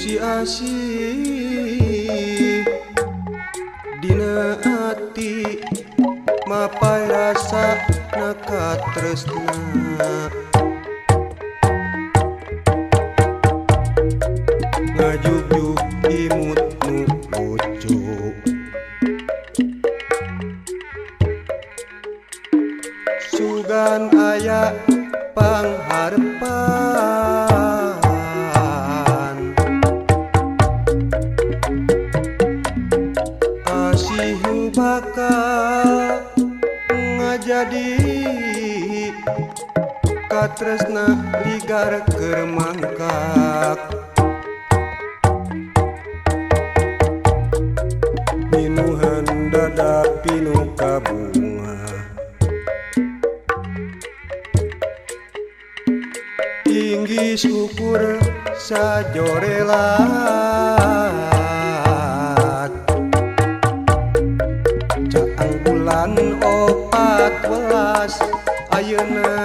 Si asih dina ati mapai rasa nakatresna ngajugjug imut nu lucu sugan aya pangharepan bakal ngajadi katresna ligar keur mangkak minuhan dada pinu kabunga inggis ukur sajorelat caang bulan 14 ayeuna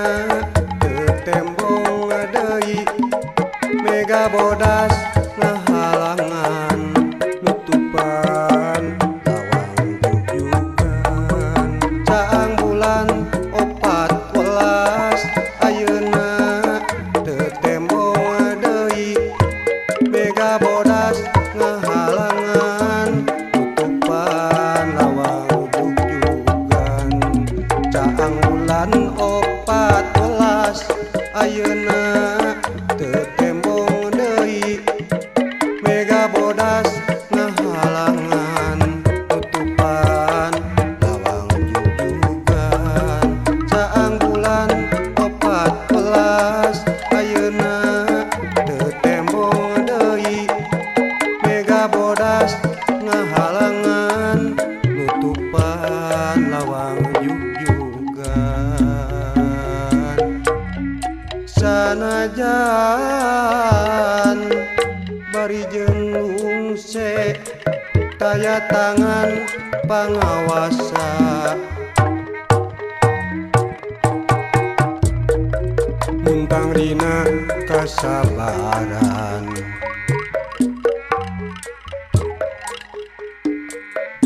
teu tembong deui mega bodas ngahalangan nutupan lawang jujugan caang bulan 14 ayeuna teu tembong deui mega bodas ngahalangan nutupan lawang caang bulan 14 ayeuna teu tembong deui mega bodas ngahalangan nutupan lawang jujugan caang bulan 14 ayeuna teu tembong deui mega bodas ngahalangan nutupan lawang jujugan sanajan bari jeung lungse taya tangan pangawasa muntang dina kasabaran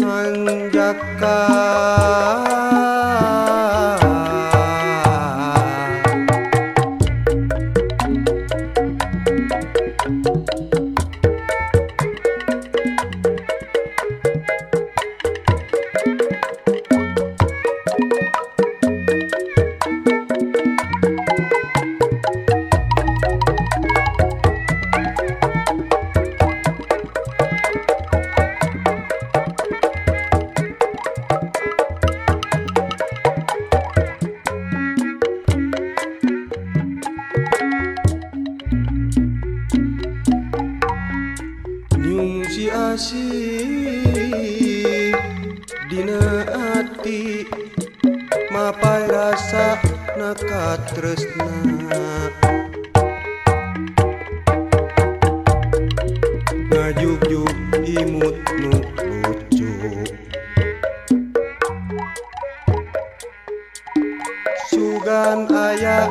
anjaka si asih dina ati mapai rasa nakatresna ngajugjug imut nu lucu sugan aya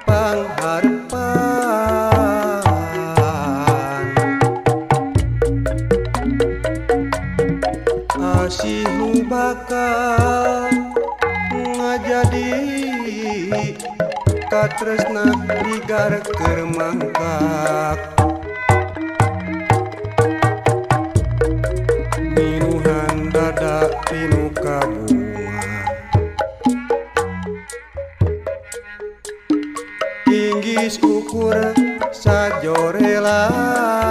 pangharepan asih nu bakal ngajadi katresna ligar keur mangkak minuhan dada pinu kabunga inggis ukur sajorelat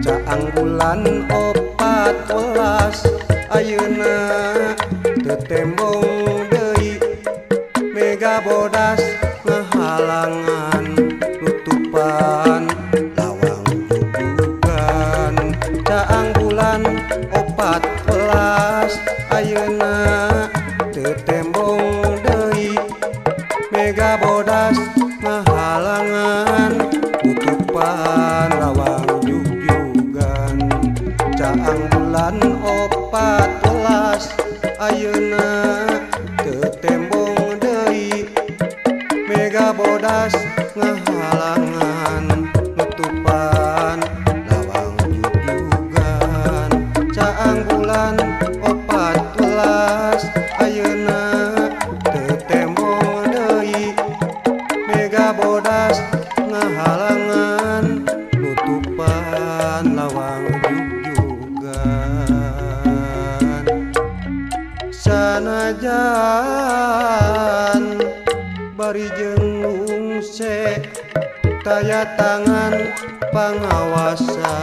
caang bulan 14 ayeuna teu tembong deui mega bodas ngahalangan. 14 ayeuna teu tembong deui mega bodas ngahalangan nutupan lawang jugjugan. Caang bulan 14 ayeuna teu tembong deui mega bodas ngahalangan nutupan lawang jugjugan. Sanajan bari jeung lungse taya tangan pangawasa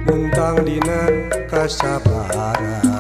muntang dina kasabaran.